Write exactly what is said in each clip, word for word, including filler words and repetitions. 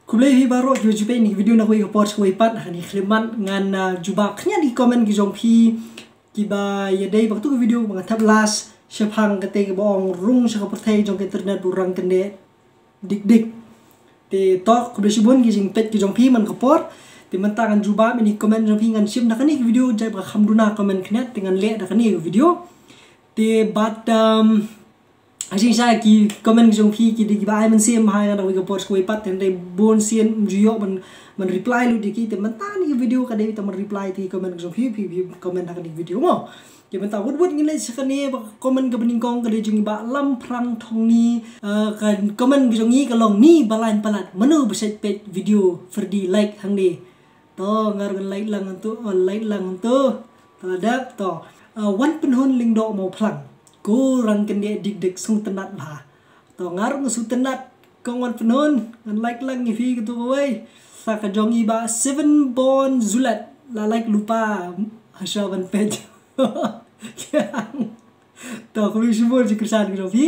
Khublei hi baroh kiba ju peit ïa kane ka video na kawei ka por sha kawei pat. Ha kane ka khyllipmat ngan, ah, jubab khyndiat ïa ki comment ki jong phi kiba ïadei bad katei ka video ba nga thep last shaphang katei kaba ong rung sha ka pyrthei jong ka internet ba u rangkyndeh dik dik. Te to, khublei shibun ki jingpeit ki jong phi man ka por. Te mynta ngan jubab ïa ki comment jong phi, ngan shim da kane ka video, jait ba kham duna comment khyndiat te ngan leh da kane ka video. Te bad, um, ha jingshisha ki comment ki jong phi ki dei kiba ai mynsiem ha nga da kawei ka por sha kawei pat, te hynrei bun sien ym ju ïoh ban, ban reply lut ïa ki. Te mynta kane ka video ka dei tang ban reply ïa ki comment ki jong phi, phi, phi comment ha kane ka video mo. Te mynta wut wut ngin leit sha kane ba comment kaba nyngkong, ka dei jong i Bah Lamphrang Thongni, eh, ka comment ka jong i ka long, ni ba lain palat, mano ba shait peit video Ferdi, like hangne. To, nga ruh ngan like lang hangto, oh, like lang hangto. To la dep to. Eh, Wan Pynhun Lyngdoh Mawphlang, ko rangkyndeh dik dik, sngewtynnat bha. To, nga ruh nga sngewtynnat, kong Wan Pynhun, ngan like lang ïa phi kato kawei. Sa ka jong i Bah Seven Born Zulet, la like lypa, hasha ban peit. To, khublei shibun jingkyrshan ki jong phi.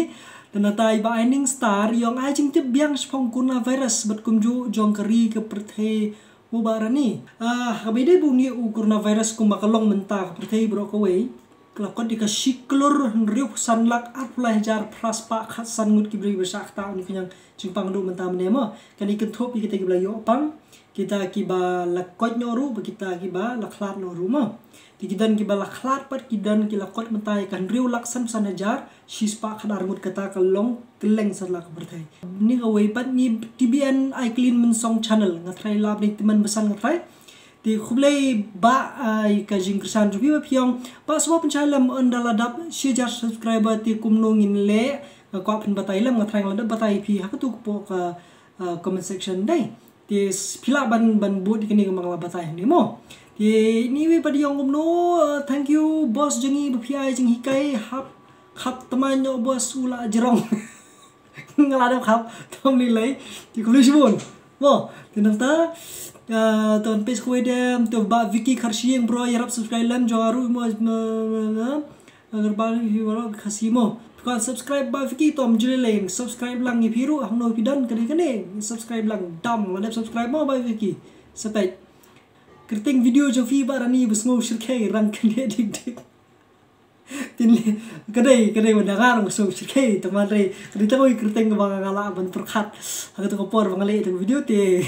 Te nangta i Bah Aining Star i ong ai jingtip biang shaphang coronavirus bad kumjuh jong ka ri ka pyrthei mo Bah Rani. Ah, kaba ïadei bad une u coronavirus kumba ka long mynta ka pyrthei baroh kawei, ka la kot ïa ka shi klur hynriew san lak arphew lai hajar phra spah khatsan ngut ki briew ba shah ktah, une ka ñiang jingpang duh mynta mynne mo. Kane kynthup ïa kita kiba la ïoh pang, kita kiba la koit noh ruh bad kita kiba la khlad noh ruh mo. Te ki don kiba la khlad pat, ki don ki la koit mynta ïa ka hynriew lak sanphew san hajar shi spah khatar ngut, kata ka long kylleng satlak ka pyrthei. Ni kawei pat, ni T B N Ai Clean Mynsong Channel, nga tharai la bni tymmen basan nga tharai. Te khublei Bah, ah, ïa ka jingkyrshan jong phi ba phi ong, Bah sngewbha pynshai lem, ynda la dap shi hajar subscriber te kumno ngin leh, nga kwah pynbatai lem, nga tharai nga la dep batai ïa phi ha kato ka por ka, ah, comment section dei. Te s-, phi lah ban, ban bud ïa kane kumba nga la batai hangne mo. Te ni wei pat i ong kumno, uh, thank you boss jong ngi ba phi ai jinghikai, hap khap tymmen noh boss, u la jrong. Nga la dep khap, to ym lei lei. Te khublei shibun mo. Te nangta, uh, to page kawei dem, to Bah Vicky Kharshiing bro, ïarap subscribe lem jong nga ruh mo, mo, mo, mo. Agar ba phi baroh Khasi mo, phi kwah subscribe Bah Vicky, to ym ju lei lei, subscribe lang ïa phi ruh, hangno phi don ka dei kane, subscribe lang, dam, la dep subscribe mo Bah Vicky. Sa peit. Kyrteng video jong phi Bah Rani ba sngew shyrkhei, rangkyndeh dik dik. Te lei, ka dei, ka dei ba nga ruh sngew shyrkhei, te ma dei, ka dei tang kawei ka kyrteng kaba nga lah ban pyrkhat ha kato ka por ba nga leh ïa ka video te.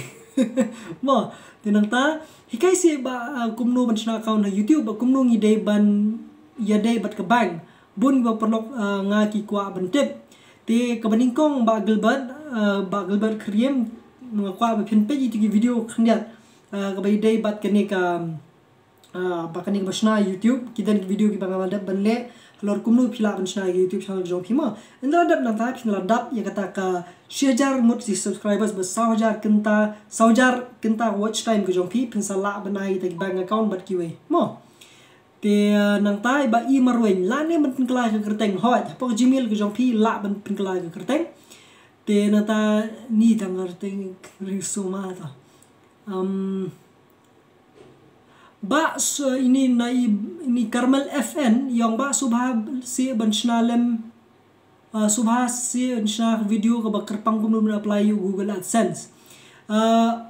Mo, te nangta, hikai seh Bah, ah, kumno ban shna account ha YouTube, bad kumno ngi dei ban ïadei bad ka bank. Bun kiba paralok, ah, nga ki kwah ban tip. Te kaba nyngkong Bah Gilbert, ah, Bah Gilbert Khyriem, nga kwah ba phin peit ïa kito ki video khyndiat, ah, kaba ïadei bad kane ka, ah, bad kane kaba shna YouTube, ki don ki video kiba nga la dep ban leh halor kumno phi lah ban shna ïa ka YouTube channel ka jong phi mo. Ynda la dep nangta phin la dap ïa kata ka shi hajar ngut ki subscribers bad saw hajar kynta, saw hajar kynta watch time ka jong phi, phin sa lah ban ai ïa kita ki bank account bad kiwei mo. Te, uh, nangta i Bah I Marwein, lah ne ban pynkylla ïa ka kyrteng, hooid, hapoh ka Gmail ka jong phi lah ban pynkylla ïa ka kyrteng. Te nangta ni tang ka kyrteng ring suma to. Um, Bah, so, ini na i, ini Carmel F N, i ong Bah sngewbha seh ban shna lem, uh, sngewbha seh ban shna video kaba kyrpang kumno ban apply ïa u Google AdSense. Uh,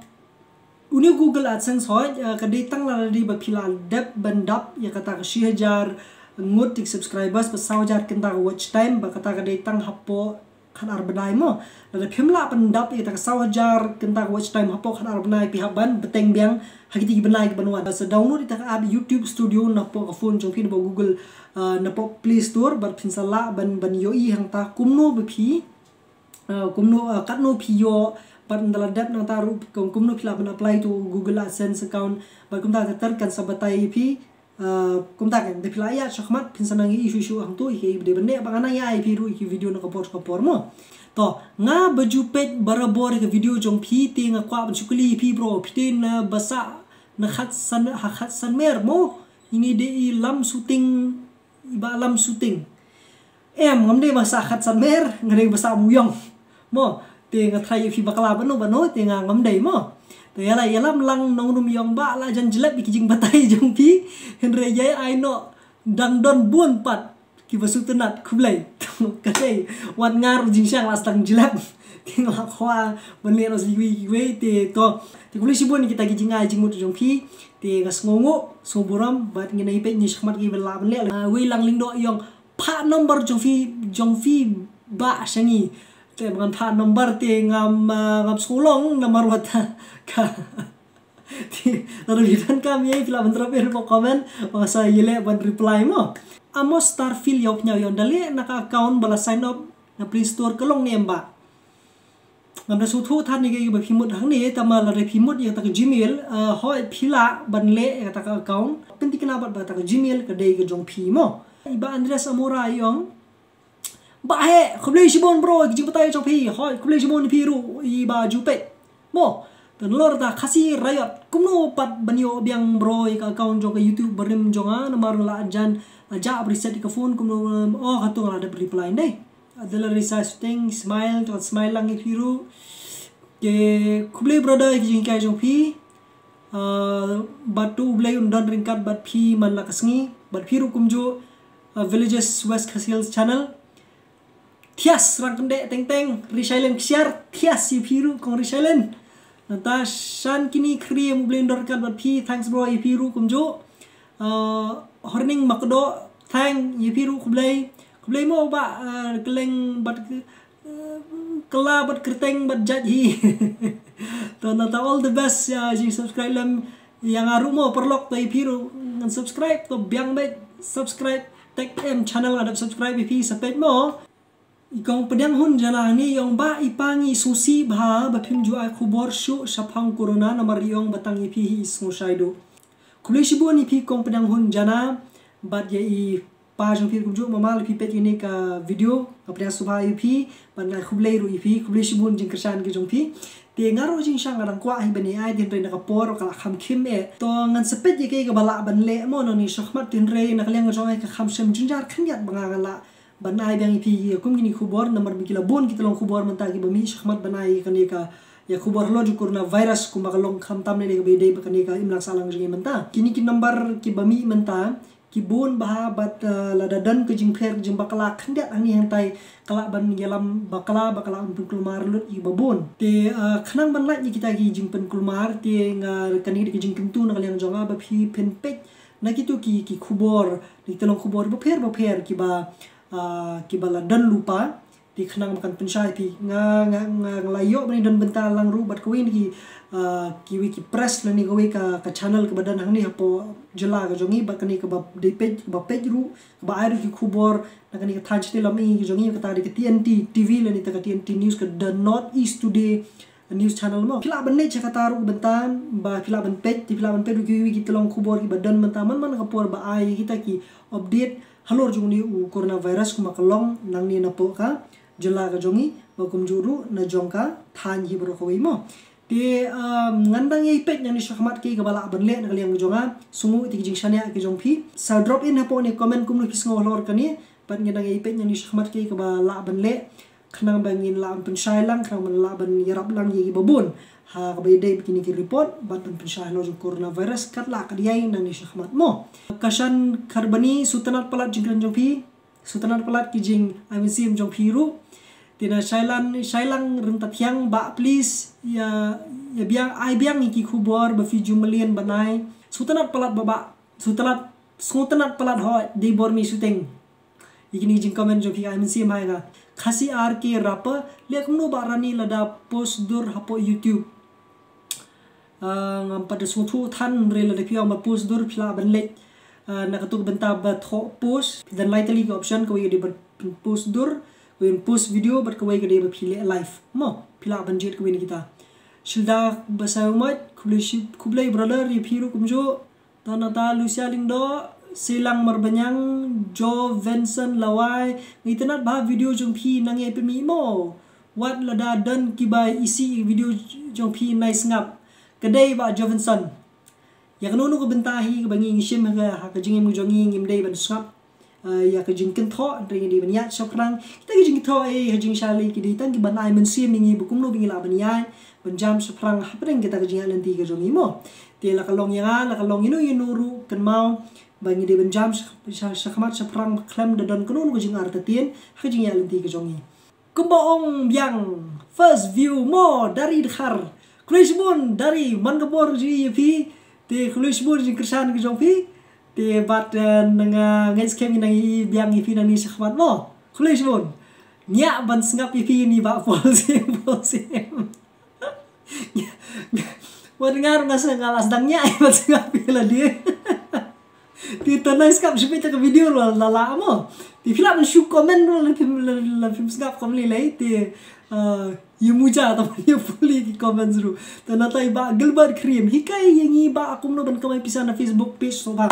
Une u Google AdSense hooid, eh, ka dei tang lada dei ba phi la dep ban dap ïa kata ka shi hajar ngut ki subscribers bad saw hajar kynta ka watch time, bad kata ka dei tang hapoh khatar bnai mo. Lada phim lah ban dap ïa kata ka saw hajar kynta ka watch time hapoh khatar bnai, phi hap ban bteng biang ha kiti ki bnai ki ban wan. Sa download ïa kata ka app YouTube Studio napoh ka phone jong phi, napoh Google, eh, napoh Play Store, bad phin sa lah ban, ban ïohi hangta kumno ba phi, uh, kumno, uh, katno phi ïoh, bad ynda la dep nangta ruh kum-, kumno phi lah ban apply to Google AdSense account, bad kumta ter ter kan sa batai ïa phi, uh, kumta kan, da phi la ïaid shakhmat phin sa nang ïohi shuh shuh hangto ïa kaei ba dei ban leh, bad nga nang ïa ai ïa phi ruh ïa ki video na ka por ka por mo. To, nga ba ju peit barabor ïa ka video jong phi, te nga kwah ban shu kylli ïa phi bro, phi dei na basa na Khatsan, ha Khatsanmer mo? Ini dei i Lamsuting, i Bah Lamsuting. Em, ngam dei basa Khatsanmer, nga dei basa Mawïong mo. Te nga tharai ïa phi bakla bano bano, te nga ngam dei mo. Te ïa la, ïalam lang nongrum, i ong Bah, la jan jlep ïa ki jingbatai jong phi, hynrei ïa ai noh dang don bun pat kiba sngewtynnat, khublei. Ka dei, wat nga ruh jingshang la sdang jlep. Te nga la kwah ban leh noh sa kiwei kiwei te to. Te khublei shibun kita ki jingai jingmut jong phi. Te nga sngewnguh, sngewburom bad ngin ïa peit ngi shakhmat kiba lah ban leh. Ah, wei lang Lyngdoh i ong phah number jong phi, jong phi bah sha ngi. Te ba ngan phah number te ngam, ah, ngam sngewlong namar wat ka Te lada phi donkam ïa phi lah ban drop ïa hapoh comment. Ba sa ïaleh ban reply mo. Amos Starfield ïa u pynïaw ïa u da leh na ka account ba la sign up na Play Store ka long ne em bah. Ngam da sngewthuh than ïa kaei ba phi mut hangne, tangba lada phi mut ïa kata ka Gmail, eh, hooid phi lah ban leh ïa kata ka account. Pynthikna bad ba kata ka Gmail ka dei ka jong phi mo. I Bah Andreas Amora i ong, Bah heh, khublei shibun bro, ki jingbatai jong phi. Hooid, khublei shibun ïa phi ruh i Bah Jupet. Mo, te nalor ta Khasi Riot. Kumno pat ban ïoh biang bro ïa ka account jong ka YouTube barim jong nga, namar nga la jan, ah, jah ba reset ïa ka phone, kumno, oh, katto nga la dep reply dei. Adela Risa Shooting, smile, to smile lang ïa phi ruh. Te khublei brother ïa ki jinghikai jong phi. Ah, bad to U Blei un don ryngkat bad phi man la ka sngi, bad phi ruh kumjuh, ah, Villages West Khasi Hills Channel. Thias Rangkyndeh Teng Teng, Ri Shailen Ksiar, thias ïa phi ruh kong Ri Shailen. Nata Shan Kini Khriem, U Blei un don ryngkat bad phi, thanks bro ïa phi ruh kumjuh. Ah, Horning Makdoh, thank ïa phi ruh khublei. Khublei mo bah, ah, Kylleng bad, ah, Kylla bad Kyrteng bad jait hi. To nata all the best ïa jing subscribe lem ïa nga ruh mo paralok, to ïa phi ruh ngan subscribe, to biang beit subscribe Tech M channel, nga dep subscribe ïa phi sa peit mo. I kong Pdiang Hun Jana hangne i ong, Bah i pa, ngi sngewsih bha ba phim ju ai khubor shuh shaphang corona namar i ong ba tang ïa phi hi i sngewshai duh. Khublei shibun ïa phi kong Pdiang Hun Jana bad ïa i pa jong phi kumjuh, mama lada phi peit ïa kane ka video, nga pdiang sngewbha ïa phi bad nga ai khublei ruh ïa phi, khublei shibun jingkyrshan ka jong phi. Te nga ruh jingshang nga dang kwah hi ban ïa ai, te hynrei na ka por ka la kham khim eh. To ngan sa peit ïa kaei kaba lah ban leh mo nangne shakhmat, te hynrei na ka liang ka jong nga ka kham shem jynjar khyndiat ba nga ngan lah ban ai biang ïa phi ïa kum kine ki khubor, namar ba ki la bun ki tyllong khubor mynta kiba mih shakhmat ban ai ïa kane ka, ïa khubor halor jong u coronavirus kumba ka long, khamtam lane kaba ïadei bad kane ka imlang sahlang jong ngi mynta. Kine ki number kiba mih mynta ki bun bha bad, eh, lada don ka jingpher ka jingbakla khyndiat hangne hangtai, ka lah ban ïalam bakla, ba ka lah ban pynkulmar lut ïa kiba bun. Te, eh, khnang ban lait ïa kita ki jingpynkulmar, te nga, kane ka dei ka jingkyntu na ka liang jong nga ba phi phin peit na kito ki, ki khubor, na ki tyllong khubor bapher bapher kiba, ah, kiba la don lypa, te khnang ba kan pynshai ïa phi. Nga, nga, nga, nga la ïoh ban ïadon bynta lang ruh bad kawei na ki, ah, kiwei ki press lane kawei ka, ka channel kaba don hangne hapoh jylla ka jong ngi, bad kane kaba dei peit, kaba peit ruh, kaba ai ruh ki khubor na kane ka thaiñ shatei lam ïa ka jong ngi, kata dei ka T N T T V lane kata ka T N T News, ka The North East Today News Channel mo. Phi lah ban leit sha kata ruh ka bynta, ba phi lah ban peit, te phi lah ban peit ruh kiwei ki tyllong khubor kiba don mynta man man ka por ba ai kita ki update halor jong une u coronavirus kumba ka long nangne napoh ka jylla ka jong ngi, ba kumjuh ruh na jong ka thaiñ hi baroh kawei mo. Te, um, ngan dang ïa peit nangne shakhmat kaei kaba lah ban leh na ka liang ka jong nga, sngewnguh ïa ki jingshaniah ki jong phi. Sa drop in hapoh ne comment kumno phi sngew halor kane, bad ngan dang ïa peit nangne shakhmat kaei kaba lah ban leh. Khnang ba ngin lah ban pynshai lang, khnang ban lah ban ïarap lang ïa kiba bun ha kaba ïadei bad kine ki report, bad ban pynshai halor jong u coronavirus kat lah kat ïai nangne shakhmat mo. Kashan Kharbani, sngewtynnat palat jingkren jong phi, sngewtynnat palat ki jingai mynsiem jong phi ruh. Te na Shailan, Shailang Ryntathiang, Bah please ïa, ïa biang, ai biang ïa ki khubor ba phi ju mlien ban ai. Sngewtynnat palat Bah, Bah, sngewtynnat, sngewtynnat palat hooid, dei bor mi shooting. Ïa kine ki jingcomment jong phi ai mynsiem ha nga. Khasi R K Rapper, leh kumno Bah Rani lada post dur hapoh YouTube. Ah, ngam pat da sngewthuh than, hynrei lada phi ong ba post dur phi lah ban leit, ah, na kato ka bynta ba thoh post, phi don lai tylli ki option, kawei ka dei ba phin post dur, kawei phin post video, bad kawei ka dei ba phi leh live. Mo, phi lah ban jied kawei na kita. Shilda Basaiawmoit, khublei shi-, khublei brother ïa phi ruh kumjuh. Tanata Lucia Lyngdoh, Seilang Marbaniang, Jo Vincent Lawai, nga itynnat bha video jong phi, nang ïa pynmih mo. Wat lada don kiba isih video jong phi, nai sngap. Ka dei Bah Jo Vincent. Ïa kano kano ka bynta hi kaba ngi ngi shim ha ka, ha ka jingim jong ngi ngim dei ban sngap. Ah, ïa ka jingkynthoh, hynrei ngi dei ban ïaid shaphrang. Kita ki jingkynthoh, eh, ha jingshai lei ki dei tang ki ban ai mynsiem ïa ngi ba kumno ba ngi lah ban ïaid ban jam shaphrang hapdeng kita ka jingïaid lynti ka jong ngi mo. Te la ka long ïa nga, la ka long ïa no ïa no ruh, kynmaw ba ngi dei ban jam sha, sha, shakhmat shaphrang khlem da don kano kano ka jingartatien ha ka jingïaid lynti ka jong ngi. Kumba ong biang, first view mo dari dkhar. Khublei shibun dari man ka bor jong i ïa phi. Te khublei shibun jingkyrshan ka jong phi. Te bad, eh, nang, eh, ngan skhem nang i biang ïa phi nangne shakhmat mo. Khublei shibun. Ngiah ban sngap ïa phi ïa i Bah Paul Sim, Paul Sim. Wat ngar nga sngap, nga la sdang ngiah ban sngap ïa lade. Te to nai sngap shu peit ïa ka video la la la mo. Te phi lah ban shu comment ruh lada phim, lada phim sngap kumne lei. Te, eh, ïa muja ta ïa pule ki comments ruh. Te nangta i Bah Gilbert Krim, hikai ïa ngi Bah kumno ban kamai pisa na Facebook page sngewbha.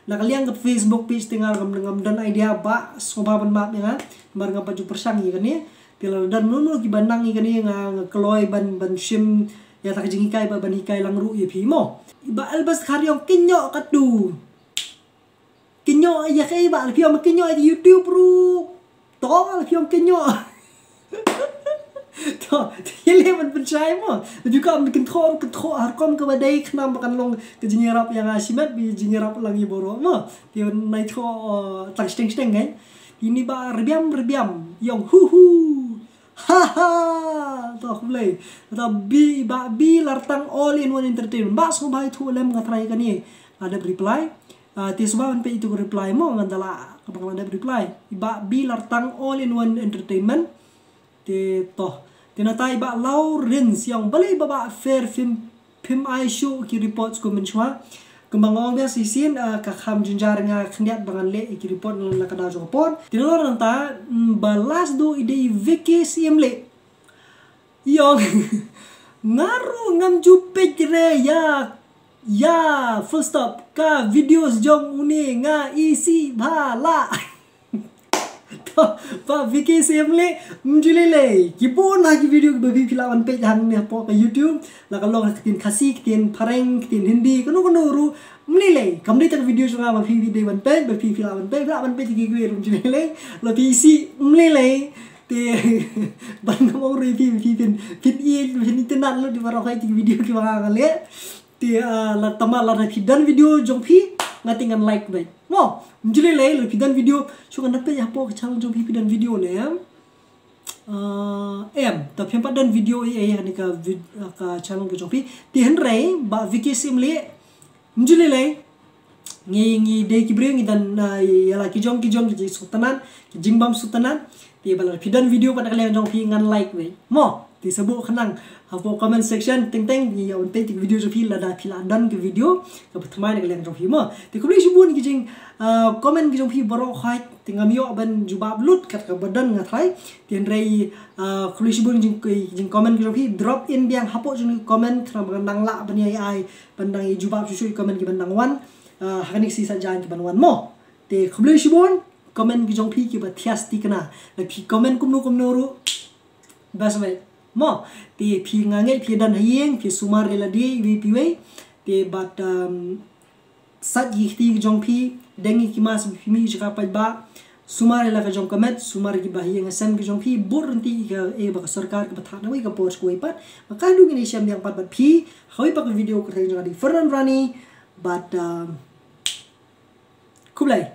Na ka liang ka Facebook page te nga ngam, ngam don idea Bah, sngewbha ban map ïa nga. Namar ngam pat ju pyrshang ïa kane. Te lada don mano mano kiba nang ïa kane nga, nga kloi ban, ban shim ïa ta ka jinghikai ba ban hikai lang ruh ïa phi mo. I Bah Elbas Khariong, kynjoh katto. Kynjoh ïa kaei Bah, la phi ong kynjoh ïa ka YouTube ruh. To la phi ong kynjoh. To, te ïaleh ban pynshai mo. Ju ka ban kynthoh, kynthoh ha rukom kaba dei khnang ba kan long ka jingïarap ïa nga shimet, ba jingïarap lang ïa baroh mo. Te nai thoh, eh, tang shteng shteng kan. Ini Bah Rbiam Rbiam, i ong hu hu. Ha ha. To khublei. To Bi, Bah Bi Lartang All in One Entertainment. Bah sngewbha ïathuh lem nga try kane. La dep reply. Ah, te sngewbha ban peit ïa tu ka reply mo, ngan da lah kaba nga la dep reply. I Bah Bi Lartang All in One Entertainment. Te to. Te nangta i Bah Lawrence i ong balei Bah Bah Fair phim, phim ai shuh ki reports kum mynshuwa. Kumba nga ong biang shisien, ah, ka kham jynjar nga khyndiat ba ngan leh ïa ki report na ka daw jong ka por. Te nalor nangta, mm, ba last duh i dei i Vicky Syiemlieh. I ong nga ruh ngam ju peit re ïa, ïa, full stop, ka videos jong une nga isih bha lah. To, Bah Vicky Syiemlieh, ym ju lei lei. Ki bun ha ki video kiba phi phi lah ban peit hangne hapoh ka YouTube. La ka long ha ka ktien Khasi, ktien Phareng, ktien Hindi, kano kano ruh. Ym lei lei. Kam dei ta ka video jong nga ba phi dei ban peit, ba phi phi lah ban peit, phi lah ban peit ki kiwei ruh, ym ju lei lei. La phi isih, ym lei lei. Te ban ngam ong ruh ïa phi, phi phin, phin ïeit, phin itynnad lut ïa baroh hi ki video kiba nga nga leh. Te, ah, la tama lada phi don video jong phi, nga te ngan like beit. Mo, ym ju lei lei, lada phi don video, shu ngan da peit hapoh ka channel jong phi, phi don video ne em. Ah, em, te phim pat don video ei ei ha kane ka vid-, ah, ka channel ka jong phi. Te hynrei Bah Vicky Syiemlieh, ym ju lei lei. Ngi, ngi dei ki briew ngi don, ah, ïa la ki jong ki jong ki jingsngewtynnad, ki jingbymsngewtynnad. Te ba lada phi don video pat na ka liang jong phi ngan like beit. Mo, te sa buh khnang hapoh comment section teng teng, ngi ïa wan peit ki video jong phi lada phi la don ki video kaba thymmai na ka liang jong phi mo. Te khublei shibun ki jing, ah, comment ki jong phi baroh hi, te ngam ïoh ban jubab lut kat kaba don nga trai. Te hynrei, ah, khublei shibun ki jing, ki jing comment ki jong phi, drop in biang hapoh jong ki comment khnang ba ngan dang lah ban ïa ai ban dang ïa jubab shuh shuh ki comment kiban dang wan. Ah, ha kane ka sngi Saitjaiñ kiban wan mo. Te khublei shibun, comment ki jong phi kiba thiah thikna. Lada phi comment kumno kumno ruh, best beit mo. Te phi, nga ngeit phi don ha ïing, phi sumar ïa lade iwei pa iwei. Te bad, um, sait ïa ki kti ki jong phi, deng ïa ki mask ba phi mih sha ka paidbah. Sumar ïa la ka jong ka met, sumar ïa ki ba ha ïing ha sem ki jong phi, bud ryntih ïa ka, eh, ba ka sorkar kaba thad na kawei ka por sha kawei pat. Ba ka dang ïa shem biang pat bad phi ha kawei pat ka video. Ka kyrteng jong nga dei Fernand Rani. Bad, um, khublei.